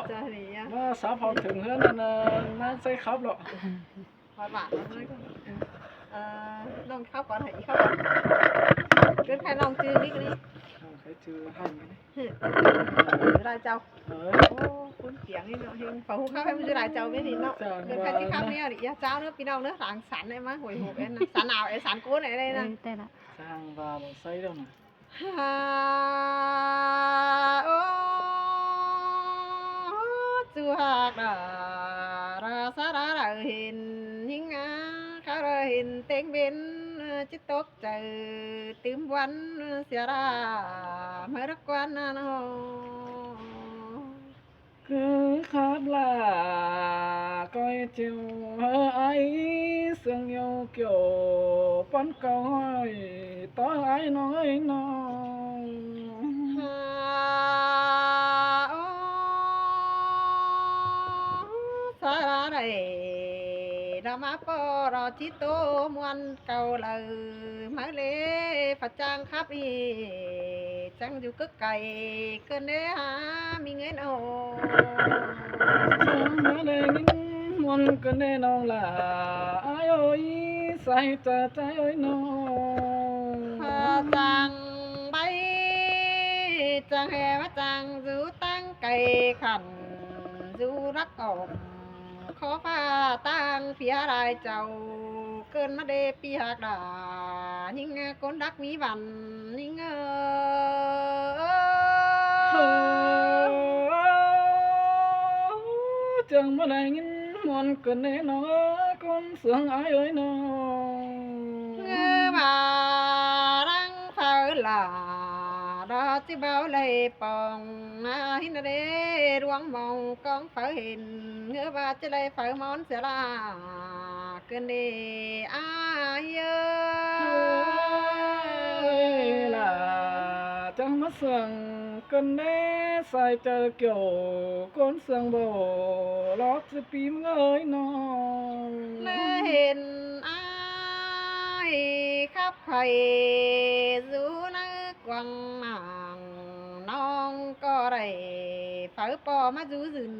ເຈົ້ານີ້ ມາສາວເຜົ່າເຖິງເຮືອນ ອັນນານາຍໄຊຂັບເນາະ. ຮອດບ້ານແລ້ວເລີຍ. ເອີ ນ້ອງຂັບກ່ອນ ໃຫ້ອີ່ຂັບກ່ອນ. ເກີດໃຜນ້ອງຈື່ນີ້ກໍນີ້ ໃຜຈື່ໃຫ້ນີ້ ລາຍເຈົ້າ. ເອີ ໂອ້ ຄົນກຽງນີ້ເນາະ ເຫັນເຂົາຮູ້ຂ່າວໃຫ້ມັນຢູ່ລາຍເຈົ້າແມ່ນນີ້ເນາະ. ເກີດໃຜຊິຂັບແນວນີ້ ຢ່າເຈົ້າເດີພີ່ນ້ອງເດີ. ສັງສັນໄດ້ມາໂຫຍໂຫກແອນນະ ສັນອາວແອນສັນໂກນໄດ້ນະ. ເອີ ແຕ່ລະ ຊ່າງວ່າບໍ່ໃສ່ແລ້ວນະ. ຫາ ໂອ້ ຈູຮັກດາ ດາສາດາໄດ້ເຫັນຍິງງາມ ເຂົາໄດ້ເຫັນເຕັງເບັນ ຈິດຕົກໃຈຕື່ມວັນເສຍລາ ເມື່ອຮັກກວນນານ້ອງ. ຄືຂາດລາກ້ອຍຈິວ ເຮີອ້າຍເຊື່ອງຢູ່ກ່ຽວ ປານເກົ່າຫ້ອຍຕໍ່ອ້າຍນ້ອຍນ້ອງ. ຫາ ໂອ້ ສາລາໄດ້ລະມາປໍລະຈິໂຕມ່ວນເກົ່າເລີຍ ມາເລພະຈາງຂັບອີ ຈັ່ງຢູ່ກຶກໄກເກີນເດ້ຫາມີເງິນໂອ. ມາໄດ້ຍິນມ່ວນເກີນເດ້ນ້ອງຫຼ້າ ອ້າຍເອີຍ ສາຍຈາໃຈເອີຍນ້ອງ. ພະຈາງໃບ ຈາງແຫ່ ພະຈາງຢູ່ຕັ້ງໄກ ຂັນຢູ່ລັກອອມ ຂໍຟ້າຕ່າງເພຍຫຼາຍເຈົ້າ ເກີນມາເດປີຮັກດາ ຍິງຄົນຮັກມີວັນຍິງເອີຍ. ຈັ່ງມາໄດ້ຍິນມ່ວນເກີນເດ້ນ້ອງເອີຍ ຄົນເຊື່ອງອ້າຍເອີຍນ້ອງ. ເງືອວ່າລັງເຝົ້າຫຼ້າ ດອກຈິເບົາໄລປ່ອງ ມາເຫັນເດດວງມອງກອງ ເຝົ້າເຫັນເງືອວ່າຈະໄດ້ເຝົ້າມອນເສຍລາ ເກີນເດອ້າຍເອີຍ. ເອີຍຫຼ້າ ຈັ່ງມາເຊື່ອງເກີນເດ ສາຍໃຈກ່ຽວ ຄົນເຊື່ອງບໍ່ລອກຊິປີມເອີຍນ້ອງ. ແລະເຫັນອ້າຍຂັບໄຂຢູ່ໃນກວາງມາງ ນ້ອງກໍໄດ້ເຝົ້າປໍມາຢູ່ຢືນ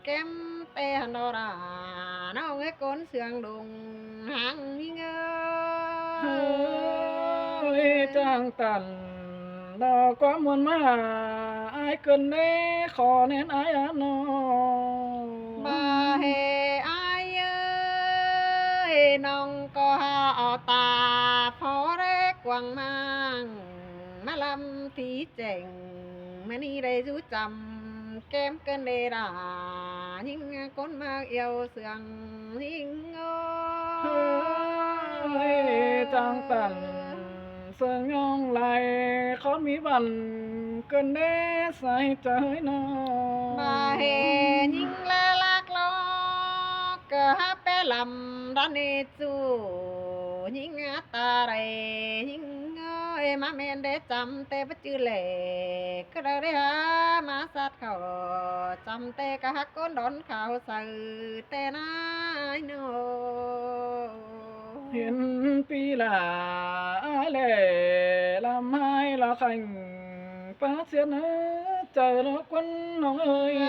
ແກ້ມແຕ່ຫັ້ນດອກລາ ນ້ອງເອີຍ ຄົນເຊື່ອງດົງຫາງຍິງເອີຍ. ເຮີ້ຍ ຈ້າງຕັນດອກຄວາມມ່ວນມາຫາ ອ້າຍເກີນເດ້ ຂໍແນນອ້າຍອານ້ອງ. ມາເຮອ້າຍເອີຍ ນ້ອງກໍຫາເອົາຕາ ພໍໄດ້ກວາງມາງ ມາລຳທີ່ແຈ້ງ ມື້ນີ້ໄດ້ຢູ່ຈຳ ແກ້ມເກີນເດດາ ຍິງຄົນມາອຽວເຊື່ອງຍິງເອີຍ. ເຮີ້ຍ ຈັ່ງຕັນເຊື່ອງຍ້ອງໄຫຼ ຄອນມີວັນເກີນເດສາຍໃຈນ້ອງ. ມາເຮຍິງລະລັກລອກ ກະຫາແປລຳດັນເນຈູ ຍິງອາຕາໄລ ຍິງເອີຍ ມາແມ່ນເດຈຳແຕ່ບໍ່ຈື່ແລ ກະໄດ້ຫາມາສັດ ເຂົາຈຳແຕ່ກະຮັກກົ້ນດອນຂາວໃສແຕ່ນາຍໂນ. ເຫັນປີລາອ້າຍແລ ລຳໄຫ້ລະໄຂ້ ປາສຽນໃຈລະຄົນນ້ອງເອີຍ.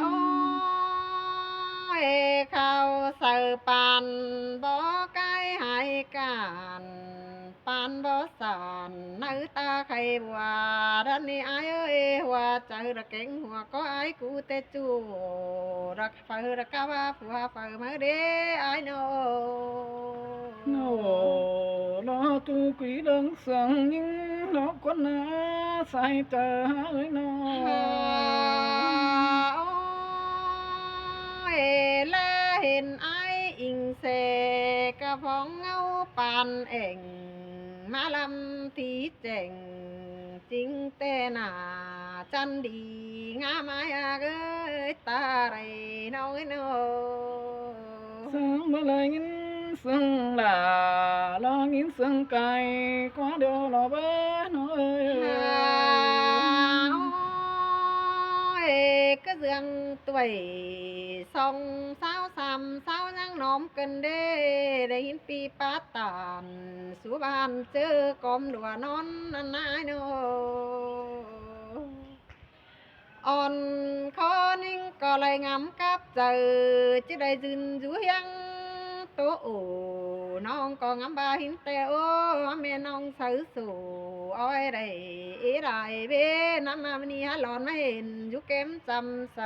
ໂອ້ຍ ເຂົ້າໃສ່ປານບໍ່ກາຍໃຫ້ການ ປານບໍ່ສານໃນຕາໄຂ່ບົວ ດານນີ້ອ້າຍເອີຍ ຫົວໃຈລະເກັງຫົວກໍອ້າຍກູແຕ່ຈູດ ລະເຝີລະກະວ່າຜົວເຝີມາເດ້ອ້າຍນ້ອງ. ໂນ ນອຕູກຸຍເລື່ອງສຽງຍິງນອກຄົນໜ້າໃສຈະຫາເອີຍນ້ອງ. ໂອ້ຍ ລະເຫັນອ້າຍອີງເສກະຟອງເງົາປານແອ່ງ ມາລຳທີ່ແຈ້ງຈິງແຕ່ໜ້າ ຈັນດີງາມອ້າຍເອີຍ ຕາໄລນ້ອງເອີຍນ້ອງ. ເຊິ່ງບໍ່ໄດ້ຍິນເຊິ່ງຫຼ້າ ລອງຍິນເຊິ່ງໄກ ກວ່າດຽວລອເບີນ້ອງເອີຍ. ໂອ້ຍ ກະເຊື່ອງ ໄວ້ສອງສາວສາມສາວຍັງນ້ອມກັນເດ້ ໄດ້ຍິນປີປາຕານ ສູ່ບ້ານເຈີກອມດັວນອນນາຍໂນ. ອ່ອນຂໍຍິງກໍໄດ້ງາມກັບໃຈ ຈະໄດ້ຢືນຢູ່ຮຽງໂຕໂອ ນ້ອງກໍງາມບ່າຫີນແຕ່ໂອ ແມ່ນ້ອງໃສໂສ ເອົາໄວ້ໄດ້ເອດາຍເວນຳມາມື້ນີ້ຫາຫຼອນມາເຫັນຢູ່ແກ້ມຈຳໃສ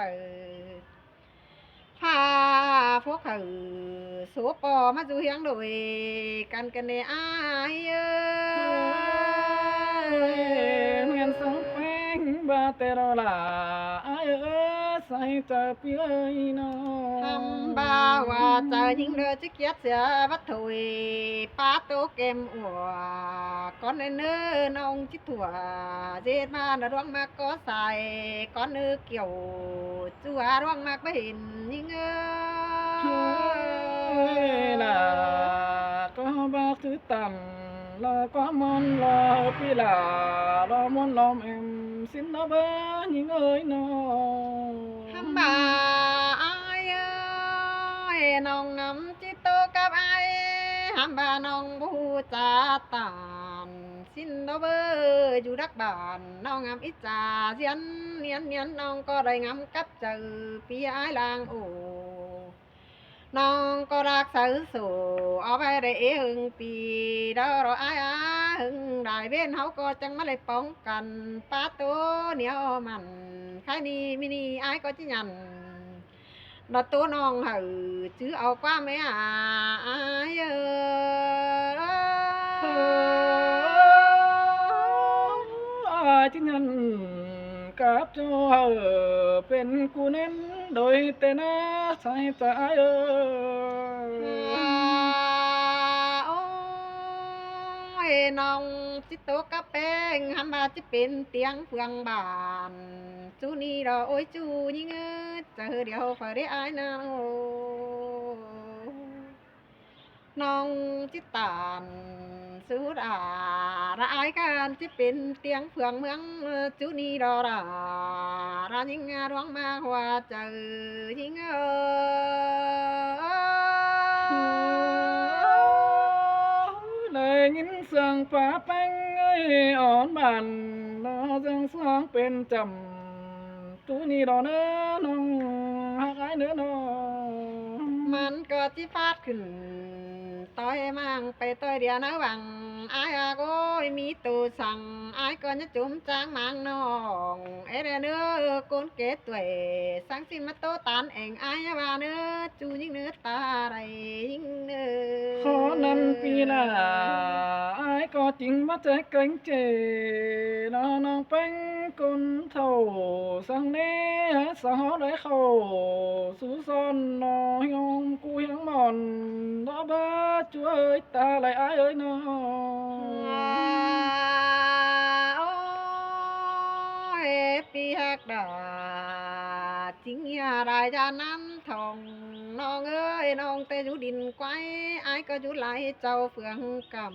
ພາພວກເຂົາໂສປໍມາຢູ່ຮຽງໂດຍກັນກັນແດ່ອ້າຍເອີຍ ແມ່ນສາວແປ້ງວ່າແຕ່ລະຫຼ້າ ອ້າຍເອີຍ ໃສ່ໃຈພີ່ເອີຍເນາະ ຫຳບ່າວ່າເຈົ້າຍິງເດີ ຈະກຽດເສຍບັດໂຖຍ ປາໂຕແກ້ມອວກ ກ່ອນເນີນ້ອງຈິຕົວ ເຈັດມານະດວງມາກໍໃສ່ ກ່ອນເນີກ່ຽວ ຈົວດວງມາບໍ່ເຫັນຍິງເອີຍ ເອີຍ ລະກໍບາກຖືຕັນ ລະກໍມອນລະປີລາ ລະມອນລອມແອມ ສິນລະເບີຍິງເອີຍເນາະ ຫຳບ່າອ້າຍເອີຍ ນ້ອງນຳຈິໂຕກັບອ້າຍ ຫຳບ່ານ້ອງບໍ່ຮູ້ຈັກຕານ ສິນລະເບີຢູ່ດັກບ້ານ ນ້ອງງາມອິດຈາ ສຽນນຽນນຽນ ນ້ອງກໍໄດ້ງາມກັບໃຈ ປີອ້າຍລາງໂອ ນ້ອງກໍຮັກສາວໂສ ເອົາໄວ້ໄດ້ເອເຫິງປີ ດາວເຮົາອ້າຍອາ ເຫິງໄດ້ເວນເຮົາກໍຈັ່ງມາໄດ້ປ້ອງກັນ ປາໂຕໜຽວໝັ້ນ ຄາຍນີ້ມີນີ້ອ້າຍກໍຈະຍັນ ດອກໂຕນ້ອງໃຫ້ຈື່ເອົາຄວາມແມ່ອາຍເອີຍ ອ້າຍຈຶ່ງຫັ້ນກັບເຈົ້າເປັນຄູ່ແໜ້ນ ໂດຍແຕ່ໜ້າໃສຈະອາຍເອີຍ ໂອ້ຍ ນ້ອງຈິໂຕກັບແປ້ງ ຫຳວ່າຈະເປັນຕຽງເຟືອງບ້ານ ຈູນີ້ດອກໂອ້ຍ ຈູຍິງເອີຍ ເຈີດຽວຂ້ອຍໄດ້ອາຍນາໂອ ນ້ອງຈິຕານ ສຸດອາລະອາຍການ ຈະເປັນຕຽງເຟືອງເມືອງ ຈູນີ້ດອກລາ ລາຍິງດວງມາຫົວໃຈຍິງເອີຍ ໄດ້ຍິນສຽງປ້າແປ້ງເອີຍ ອ່ອນບານ ລາເຊິ່ງສາງເປັນຈຳ ຕູນີ້ດອກເນີນ້ອງຮັກອ້າຍເນີນ້ອງ ມັນກໍຊິຟາດຂຶ້ນ ຕ່ອຍມາງໄປຕ່ອຍເດຍນະຫວັງ ອ້າຍຮັກໂອ້ຍ ມີໂຕສັງ ອ້າຍກໍຍະຈົມຈາງມາງນ້ອງ ເອເດເນີ ກົນເກດຕົວຍ ສັງຊິມາໂຕຕານແອງ ອ້າຍຢ່າວ່າເນີ ຈູຍິງເນີ ຕາໄດ້ຍິງເນີ ຂໍນັ້ນປີໜ້າ ອ້າຍກໍຈິງບໍ່ໃຈເກງເຈ ນ້ອງແປ້ງຄົນເຖົ້າ ສັງເນໃຫ້ສາວເຮົາໄດ້ເຂົ້າສູ່ຊ້ອນ ນ້ອງຮຽງກູຮຽງໝອນ ລະບາດຈວຍຕາໄຫຼອ້າຍເອີຍນ້ອງ ໂອ້ຍ ປີຮັກດາ ຈິງຢ່າໄດ້ຢ່ານຳ ທ່ອງ ນ້ອງເອີຍ ນ້ອງແຕ່ຢູ່ດິນໄກ ອ້າຍກໍຢູ່ໄຫຼເຈົ້າເຟືອງກຳ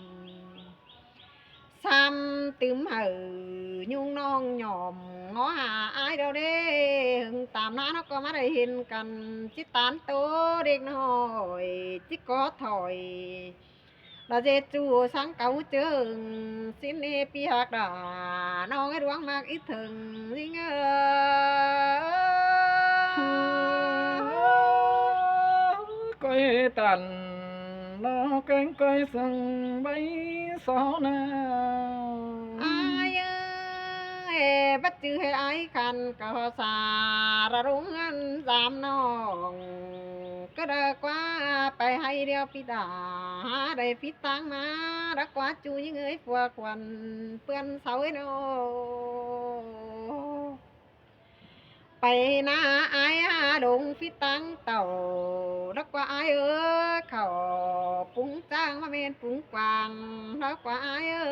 ຊ້ຳຕື່ມໃຫ້ຍຸງນ້ອງຍອມ ງໍຫາອ້າຍດອກເດ້ ເຫິງຕາມນານເຮົາກໍມາໄດ້ເຫັນກັນ ຈິຕານໂຕເດັກນ້ອຍ ຈິກໍຖອຍ ລະເຈຈູສັງເກົ່າເຈິງ ສິນເນປີຮັກດາ ນ້ອງເອີຍດວງມັກອີເຖິງ ຍິງເອີຍ ກ້ອຍຕັນ ລະແກງກ້ອຍສັງໃບສາວນາ ອ້າຍເອີຍ ບັດຈື່ໃຫ້ອ້າຍຄັນ ກໍສາລະລົງເຮືອນສາມນ້ອງ ກະດາກວ່າໄປໃຫ້ດຽວປິດຕາ ຫາໄດ້ຜິດທາງມາ ດາກວ່າຈູຍິງເອີຍ ພວກຂວັນເປື້ອນເຊົາເອີຍນ້ອງ ໄປນາອ້າຍຫາດົງຜິດທາງເຕົ້າ ດາກວ່າອ້າຍເອີຍ ເຂົ້າປຸງຈ້າງ ບໍ່ແມ່ນປຸງກວ້າງ ດາກວ່າອ້າຍເອີ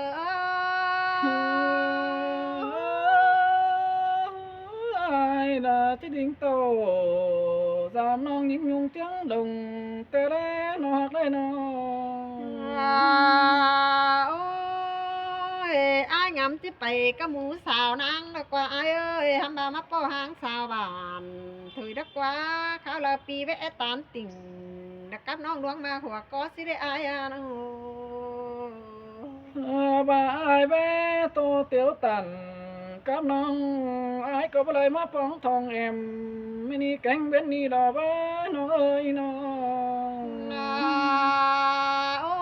ຍ ອ້າຍນາຈິດິງໂຕ ສາມນ້ອງຍິງຍຸງຈຽງດົງ ແຕ່ແລນ້ອງຮັກໄດ້ນ້ອງ ໂອ້ຍ ອ້າຍງາມຈິໄປກັບໝູ່ສາວນາງ ດາກວ່າອ້າຍເອີຍ ຫຳວ່າມາປໍຫາງສາວບ້ານ ເຖິງດາກວ່າ ຄາວລາວປີແວະຕານຕິ່ງ ດາກກັບນ້ອງດວງມາຫົວກໍຊິໄດ້ອ້າຍອາໂນ ເອີ ວ່າອ້າຍແວ່ໂຕຕຽວຕັນ ກັບນ້ອງ ອ້າຍກໍບໍ່ໄດ້ມາປອງທ້ອງແອມ ມື້ນີ້ແກງເວັນນີ້ດອກວ່າ ນ້ອງເອີຍນ້ອງ. ນາ ໂອ້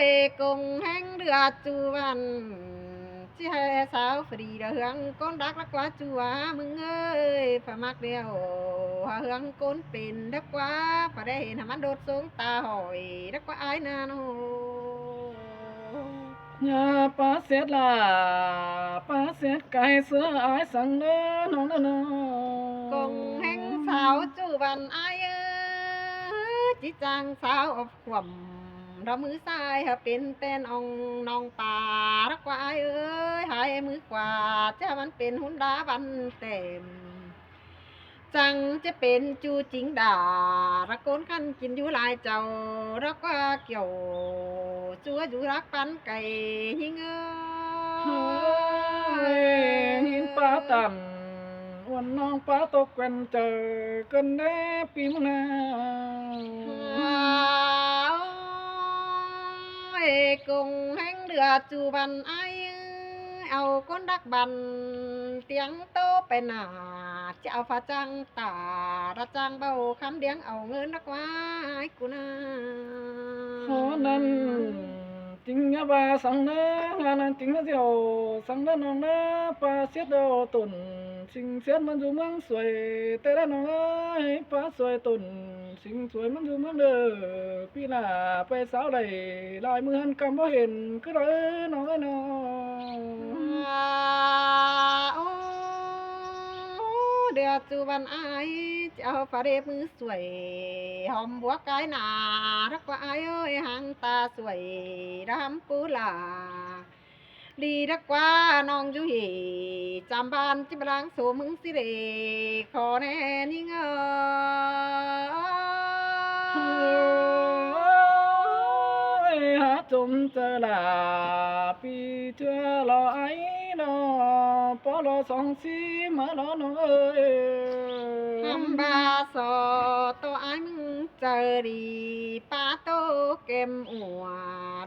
ຍ ກົງແຮງເດືອດຈຸວັນ ຊິໃຫ້ສາວຟຣີດະເຮືອງ ກົນດັກລະກວ່າຈຸວ່າ ມຶງເອີຍ ພະມັກແລ້ວ ຫາເຮືອງກົນເປັນດະກວ່າ ພະໄດ້ເຫັນໃຫ້ມັນໂດດສົງຕາຫອຍ ດະກວ່າອ້າຍນານ້ອງ. ຢ່າປາເສດຫຼ້າ ປາເສດໄກ່ເສືອອ້າຍສັງເດີນ້ອງເດີນ້ອງ. ກົງແຮງສາວຈຸວັນອ້າຍເອີຍ ຈິຈັ່ງສາວອອບຄວາມ ລະມືຊ້າຍຫາເປັນແຕ່ນອງນ້ອງປາ ດະກວ່າອ້າຍເອີຍ ໃຫ້ມືຂວາ ຈະມັນເປັນຮຸນດາວັນແຕ້ມ. ຈັ່ງຈະເປັນຈູຈິງດາ ລະກົນຄັນກິນຢູ່ຫຼາຍເຈົ້າ ດອກວ່າກ່ຽວ ຈົວຢູ່ລັກປັນໄກ່ຍິງເອີຍ. ເຮີຍ ຫີນປາຕັນ ອວນນ້ອງປາຕົກແກ່ນເຈີກັນແດ່ປີມາ. ໂອ້ຍ ກົງແຮງເດືອດຈຸບັນອ້າຍ ເອົາກົນດັກບັນ ຕຽງໂຕໄປໜ້າ ຈະເອົາຟ້າຈ້າງຕາ ລະຈ້າງເບົາຄຳດຽງເອົາເງິນດອກວ່າອ້າຍກູນາ. ເພາະນັ້ນຈຶ່ງຢ່າວ່າສັງເດີ ງານນັ້ນຈຶ່ງຢ່າຊິເອົາສັງເດີນ້ອງເດີ ປາເສດເອົາຕົນ ສິງເສດມັນຢູ່ເມືອງສວຍ ແຕ່ລະນ້ອງເອີຍ ປາສວຍຕົນ ສິງສວຍມັນຢູ່ເມືອງເດີ ປີໜ້າໄປສາວໄດ້ຫຼາຍມື້ຫັ້ນກຳບໍ່ເຫັນຄືດອກເອີຍ ນ້ອງເອີຍນ້ອງ. ໂອ້ ເດືອດຈຸວັນອ້າຍ ເຈົ້າຟາເດບມືສວຍ ຫອມບົວກາຍໜ້າ ດອກວ່າອ້າຍເອີຍ ຫາງຕາສວຍ ດຳປູຫຼາ ດີດອກວ່ານ້ອງຢູ່ເຫ ຈຳບ້ານຈິບລາງໂສມຶງຊິເດ ຂໍແນ່ຍິງເອີຍ. ໂອ້ຍ ຫາຈົ່ມເຈີຫຼ້າ ປີເທື່ອລໍອ້າຍນໍ ປໍລໍສອງສີ່ມາລໍນ້ອງເອີຍ. ຫຳບາສໍໂຕອ້າຍມຶງ ເຈີດີປາໂຕແກ້ມອົວ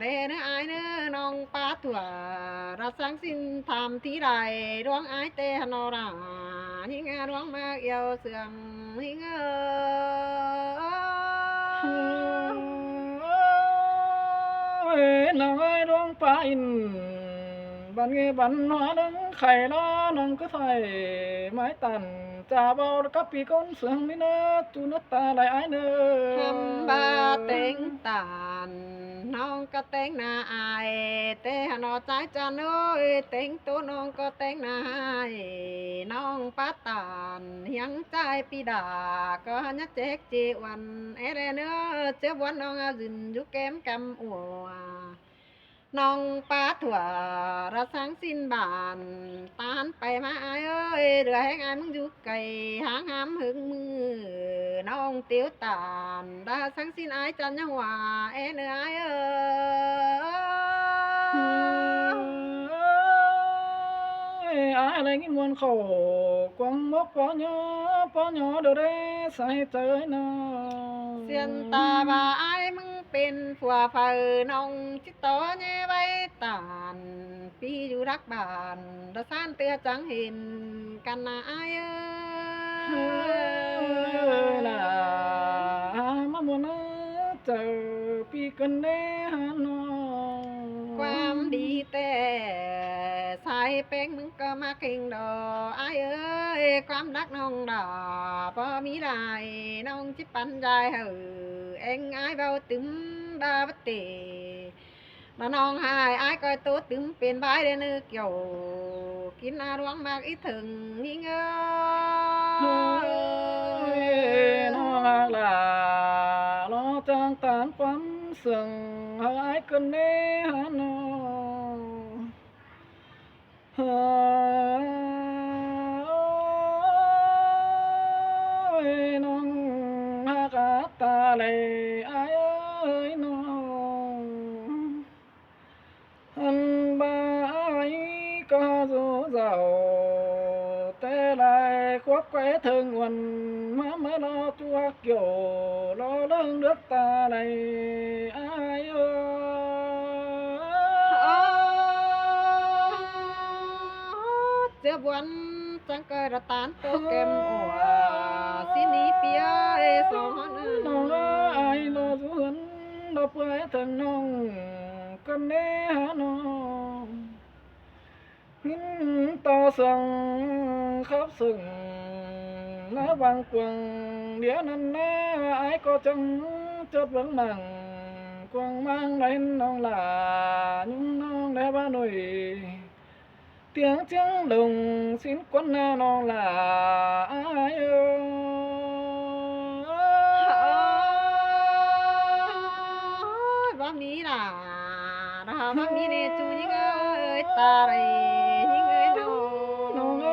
ເດເນີອ້າຍເນີ ນ້ອງປາຖົວ ລະສັງສິນຖາມທີ່ໃດ ດວງອ້າຍແຕ່ຫັ້ນນໍລະ ຍິງດວງມາກອຽວເຊື່ອງຍິງເອີຍ. ເອີຍ ນ້ອງເອີຍ ດວງປາອິນ ບັນເງບັນຫົວໜຶ່ງໄຂ່ລະ ນ້ອງຄືໄທໄມ້ຕັນ ຈາເວົ້າກັບປີກົນເຊື່ອງນີ້ເນີ ຈູນະຕາໄຫຼອ້າຍເນີ. ຄຳວ່າແຕ່ງຕານ ນ້ອງກໍແຕ່ງໜ້າອາຍ ແຕ່ຫັ້ນນໍຈາຍຈັນເອີຍ ແຕ່ງໂຕນ້ອງກໍແຕ່ງໜ້າອາຍ ນ້ອງປາຕານ ຮຽງຈາຍປີດາ ກໍຫາຍະແຈກເຈອວນ ແອແລເນີ ເຈີບວນນ້ອງອາຢືນຢູ່ແກ້ມກຳອົວ ນ້ອງປາຖົວ ລະສັງສິນບານ ຕານໄປມາອ້າຍເອີຍ ເຫຼືອແຮງອ້າຍມຶງຢູ່ໄກ ຫາງຫາມເຫິງມື ນ້ອງຕິວຕານ ລະສັງສິນອ້າຍຈັນຍະຫົວ ແອເນີອ້າຍເອີຍ. ອ້າຍໄດ້ຍິນມ່ວນເຂົ້າ ກວາງໝົກປໍຍໍ ປໍຍໍເດີເດ ໃສ່ໃຈນ້ອງ ສຽນຕາວ່າອ້າຍມຶງ ເປັນຜົວໃຜ ນ້ອງຈິຕໍ່ແຍໄວ້ຕານ ປີຢູ່ຫຼັກບ້ານ ດະຊານເທື່ອຈັ່ງເຫັນກັນນາອ້າຍເອີຍ. ເອີຍ ຫຼ້າ ມາມົນເຈີ ປີກັນແດ່ຫານ້ອງ ຄວາມດີແຕ່ ສາຍແປ້ງມຶງກໍມາເຄັ່ງດອກອ້າຍເອີຍ ຄວາມຮັກນ້ອງດາບໍ່ມີຫຼາຍ ນ້ອງຈິປັນຢາຍເຮີ ແອ່ງອ້າຍເວົ້າຕຶມດາວະເຕ ມານ້ອງຫາຍອ້າຍກ້ອຍໂຕຕຶມເປັນບາຍເດເນີກ່ຽວ ກິນອາດວງໝາກອີເຖິງຍິງເອີຍ. ເອີຍ ນ້ອງຮັກຫຼ້າ ລໍຈາງຕາມຄວາມເຊື່ອງ ໃຫ້ອ້າຍເກີນແດ່ຫານ້ອງ. ເຮີ້ຍ ນ້ອງຮັກອາຕາໄຫຼອ້າຍເອີຍນ້ອງ ຫັ້ນບາອ້າຍກໍຫາສູ່ເຈົ້າ ແຕ່ຫຼາຍຄວາບໄກເຖິງວັນ ມາມາລໍຈົວກໂຍ ລໍເລິງເລືອກຕາໄຫຼອ້າຍເອີຍ. ບວນຈັງເກີດຕານໂຕແກມໂອ ຊິໜີເປຍສອນ ນ້ອງເອີຍ ລອຢູ່ເຮືອນ ລອເປືອຍເຖິງນ້ອງ ກັນແນ່ຫານ້ອງ ຍິນຕໍ່ເຊິ່ງ ຂັບເຊິ່ງ ໃນວັງກວາງ ດຽວນັ້ນນາ ອ້າຍກໍຈັ່ງ ຈອດເບິ່ງມັງ ກວາງມັງ ໄດ້ເຫັນນ້ອງຫຼ້າ ຍຸງນ້ອງແດ່ວ່າໜຸ່ຍ ຕຽງຈຽງດົງ ສິນກວນໜ້ານ້ອງຫຼ້າ ອ້າຍເອີຍ ເອີຍ ບໍ່ມີຫຼ້າ ລາວບໍ່ມີແນ່ຈູຍິງເອີຍ ຕາໄລຍິງເອີຍນ້ອງ ນ້ອງເ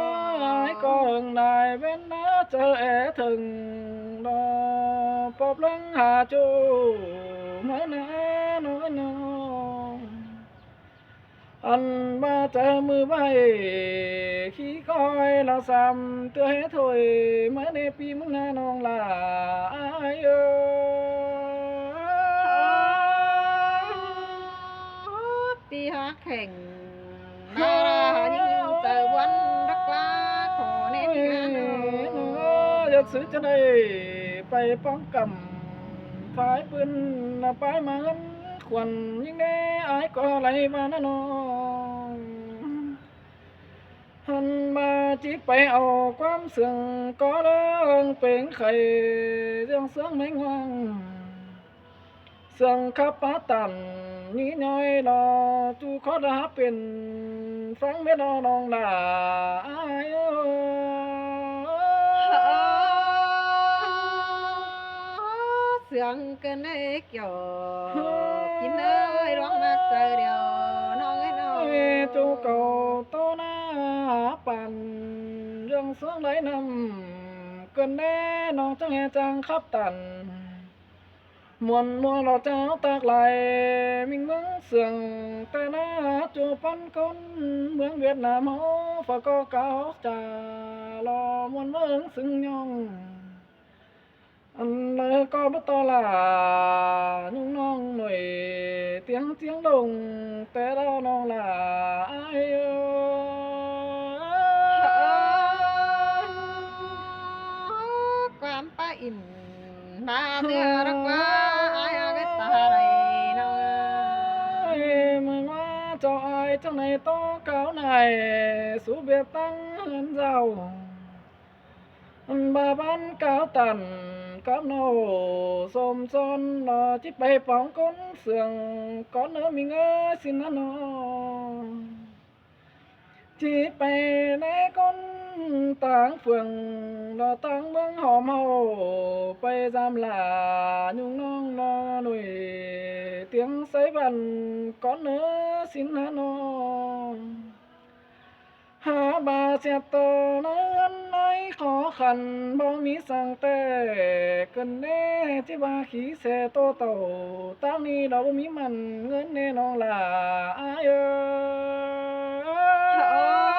ອີຍ ກໍເຖິງໄດ້ເວັນນາ ເຈີແອເຖິງ ດອກປອບເລິງຫາຈູ ເມືອນານ້ອງເອີຍນ້ອງ ອັນວ່າຈະມືໄວ ຂີ່ຄອຍລາວສາມເທື່ອເຮັດໂຫຍ ມາໃນປີເມືອນານ້ອງຫຼ້າ ອ້າຍເອີຍ ປີຮາກແຂ່ງ ມາລາຍິງເຈີວັນດັກລາ ຂໍແນະນຳ ເອີຍ ຢາກຊື້ຈະໄດ້ໄປປ້ອງກຳ ຝາຍປືນນະ ປາຍມາເຮືອນຂວັນ ຍິງແດ່ ອ້າຍກໍໄລ່ວ່ານະນ້ອງ ຫັ້ນມາຈິໄປເອົາຄວາມເຊື່ອງ ກໍເລີງເປັງໄຂ່ ເລື່ອງເຊື່ອງແມງວັງ ເຊື່ອງຂັບປາຕັນ ນີ້ຍ່ອຍລໍ ຈູຂໍລາເປັນ ຟັງແມ່ນອນ້ອງຫຼ້າ ອ້າຍເອີຍ ເຊື່ອງເກີນໄດ້ ກ່ຽວ ກິນເອີຍ ດວງມັກໃຈດຽວ ນ້ອງເອີຍນ້ອງ ເຈົ້າເກົ່າຕໍ່ໜ້າປານ ເລື່ອງສວງໄຫຼນຳ ເກີນແດ່ນ້ອງຈັ່ງແຫ່ຈ້າງຂັບຕັນ ມ່ວນມົວເລາະເຈົ້າຕາກຫຼາຍ ມິງເມືອງເຊື່ອງ ແຕ່ໜ້າໂຈປັນຄົນ ເມືອງຫວຽດນາມເຮົາ ຝາກກໍກາວຈາ ລໍມ່ວນເມືອງຊຶງຍອງ ອັນໃດກໍບໍ່ຕໍ່ຫຼ້າ ຍຸງນ້ອງໜ້ອຍ ຕຽງຈຽງດົງ ແຕ່ລະນ້ອງຫຼ້າອ້າຍເອີຍ ຄວາມປະອິນ ມາເທື່ອດອກວ່າ ອ້າຍເອີຍ ຕາໄດນ້ອງເອີຍ ເມືອງວ່າເຈົ້າອ້າຍ ຈັ່ງໃດຕໍ່ກ່າວນາຍ ສູ່ແບບຕັ້ງເຮືອນເຈົ້າ ອັນບາບານກ່າວຕັນກັບເຮົາ ສົມສອນເນາະ ຈິໄປປອງຄົນເຊື່ອງ ກ່ອນເນີມິງເອີຍ ສິນນະນ້ອງ ຊິໄປໃນຄົນຕ່າງເຟືອງ ເນາະຕ່າງເມືອງຫອມເຮົາ ໄປຢາມຫຼ້າຍຸງນ້ອງເນາະໜຸ່ຍ ຕຽງໄຊວັນ ກ່ອນເນີສິນນະນ້ອງ ຫາບາດສຽດຕໍ່ໃນເຮືອນໃນຂໍຂັນ ບໍ່ມີສັງແຕ່ເກີນແນ່ ທີ່ວ່າຂີ້ແສໂຕເຕົາ ຕາງນີ້ດອກບໍ່ມີມັນເງິນແນ່ນ້ອງຫຼ້າອ້າຍເອີ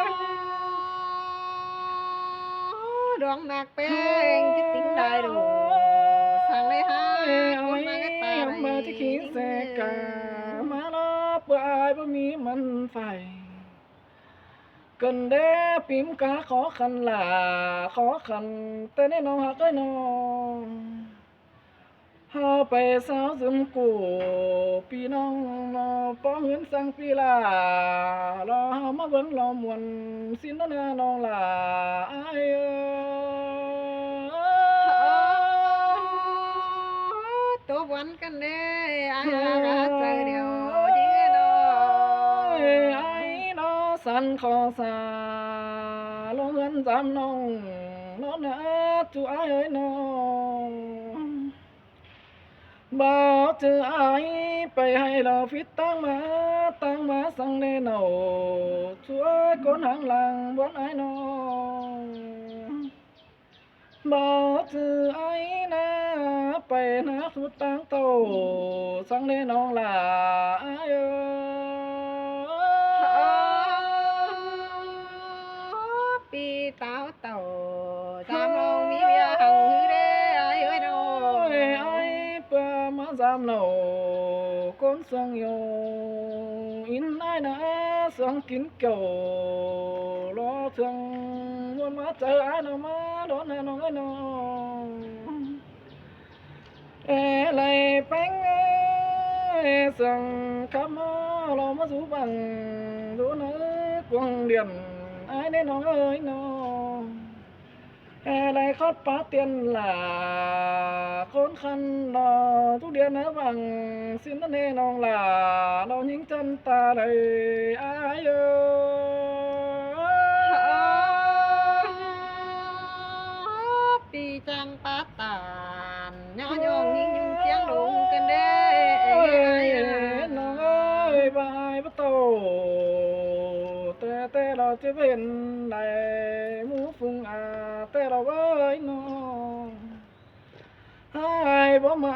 ຍ ດວງໝາກແປ້ງຈິດຕິງໄດ້ດູ ສັງໄດ້ຫາ ຄົນມາກໍຕາຍ ມາທີ່ຂີ້ແສກາ ມາລາເປືອອາຍບໍ່ມີມັນໄຟ ເກີນແດ່ປີມກາຂໍຂັນຫຼ້າ ຂໍຂັນແຕ່ແນ່ນ້ອງຮັກເອີຍນ້ອງ ເຮົາໄປສາວຊຶມກູ້ ພີ່ນ້ອງເນາະ ປອງເຮືອນສັງປີຫຼ້າ ລໍເຮົາມາເບິ່ງລໍມ່ວນ ສິນນະນານ້ອງຫຼ້າອ້າຍເອີຍ ໂຕບວນກັນເດ້ ອ້າຍຮັກໃຈດຽວ ຍິງເອີຍນ້ອງ ອ້າຍນ້ອງສັນຂໍສາ ລົງເຮືອນຈຳນ້ອງ ນ້ອງນາຈູອ້າຍເອີຍນ້ອງ ບ່າວຈື່ອ້າຍໄປໃຫ້ລາວຜິດຕັ້ງມາ ຕັ້ງມາສັງເດເນົາ ຊ່ວຍຄົນຫາງຫຼັງບ່ອນອ້າຍນ້ອງ ບ່າວຈື່ອ້າຍນາ ໄປນາສຸດຕັ້ງເຕົ້າ ສັງເດນ້ອງຫຼ້າອ້າຍເອີຍ ປີຕາວ ເຕົ້າ ຈາມນ້ອງມີວຽກຫາງຮືເດ້ ອ້າຍເອີຍນ້ອງ ອ້າຍເພື່ອມາຈາມເນົາ ຄົນສວງໂຍ ອິນອ້າຍນາ ສວງກິນເກີ້າ ລໍ ເຊິ່ງມ່ວນມາໃຈອ້າຍເນາະ ມາດົນແນ່ນ້ອງເອີຍເນາະ. ເອີ ໄຫຼແປ້ງເອີຍ ເຊິ່ງຄຳມາລໍມາສູ່ຟັງ ຢູ່ໃນກວາງດຽນອ້າຍແນ່ນ້ອງເອີຍເນາະ. ແລໄດ້ຄອດປາຕຽນຫຼ້າ ຄົນຄັນລໍທຸກເດືອນນະຫວັງ ຊິນນັ້ນແນ່ນ້ອງຫຼ້າ ລໍຍິງຈັນຕາໄດ້ອ້າຍເອີຍ. ປີຈັງປາຕານ ຍ້ອນຍ້ອງຍິງຢູ່ຊຽງດົງກັນເດ້ ນ້ອງເອີຍ ບ່າຍບໍ່ໂຕ ແຕ່ ແຕ່ລາວຈະເປັນໃດ ໝູ່ຝູງອາ ແຕ່ລາວເອີຍນ້ອງ ອ້າຍບໍ່ມາ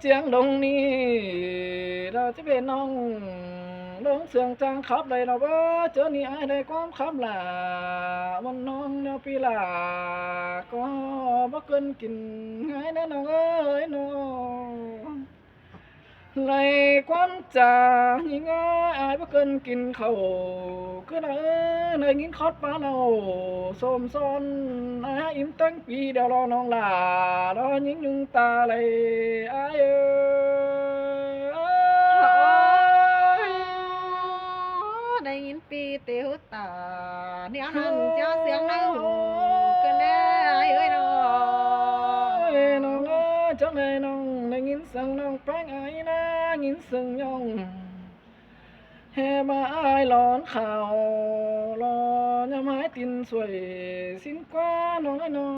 ຈຽງດົງນີ້ ລາວຈະເປັນນ້ອງ ລົງເຊື່ອງຈາງຂັບໄດ້ລາວເອີຍ. ເຈີນີ້ອ້າຍໄດ້ຄວາມຄຳຫຼ້າ ມັນນ້ອງແນວປີຫຼ້າ ກໍບໍ່ເກີນກິນ ງ່າຍແນ່ນ້ອງເອີຍນ້ອງ. ໄລ່ຄວາມຈາຍິງເອີຍ ອ້າຍບໍ່ເກີນກິນເຂົ້າ ຄືນາເອີຍ ໄດ້ຍິນຄອດປາເລົ່າ ສົມສອນ ອ້າຍຫາອີ່ມຕັ້ງປີດຽວ ລໍນ້ອງຫຼ້າ ລໍຍິງໜຶ່ງຕາໄລ່ອ້າຍເອີຍ. ໂອ້ຍ ໄດ້ຍິນປີເຕຫູຕາ ແນວນັ້ນເຈົ້າສຽງໃນຫູກັນແດ່ ອ້າຍເອີຍນ້ອງ. ເອີຍ ນ້ອງເອີຍ ຈັ່ງໃດນ້ອງ ໄດ້ຍິນສຽງນ້ອງແປ້ງອ້າຍນາ ຍິນສຽງຍ້ອງ ແຫ່ມາອ້າຍຫຼອນຂ່າວ ລໍຍາມຫາຍຕີນຊ່ວຍ ສິນກວ່ານ້ອງເອີຍນ້ອງ.